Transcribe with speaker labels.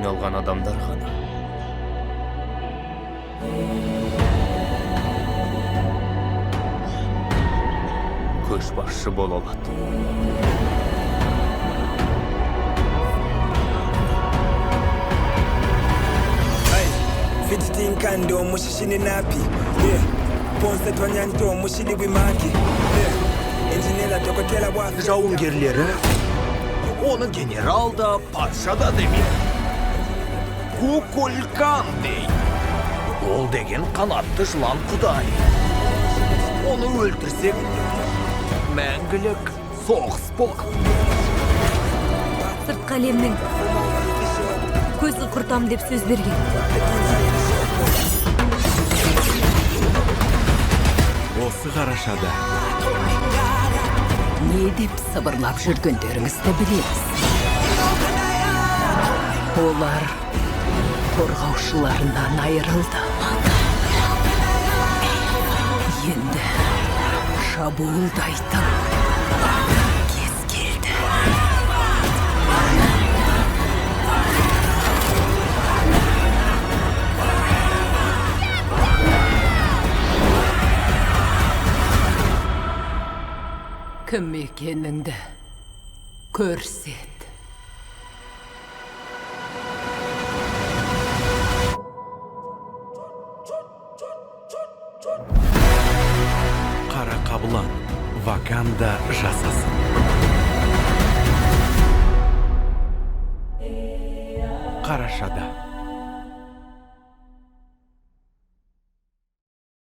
Speaker 1: Жиналған адамдар ғана көшбасшы бола алады.
Speaker 2: Fititinkando mushishini napi, yeah. Ponse twanyanto mushili wimaki, yeah. Инженера dokotela wa
Speaker 3: Жауынгерлері оны генерал да, патша да демейді. Кукулькан дейді. Ол деген қанатты жылан құдай. Оны өлтірсек, мәңгілік соғыс болады.
Speaker 4: Сыртқы әлемнің көзін құртам деп сөз берген.
Speaker 5: Осы қарашада.
Speaker 6: Не деп сыбырлап жүргендеріңізді білеміз. Олар қорғаушыларынан айырылды. Енді шабуылдайтын кез келді. Кім екеніңді көрсет.
Speaker 5: Қара қабылан Ваканда жасасын. Қарашада.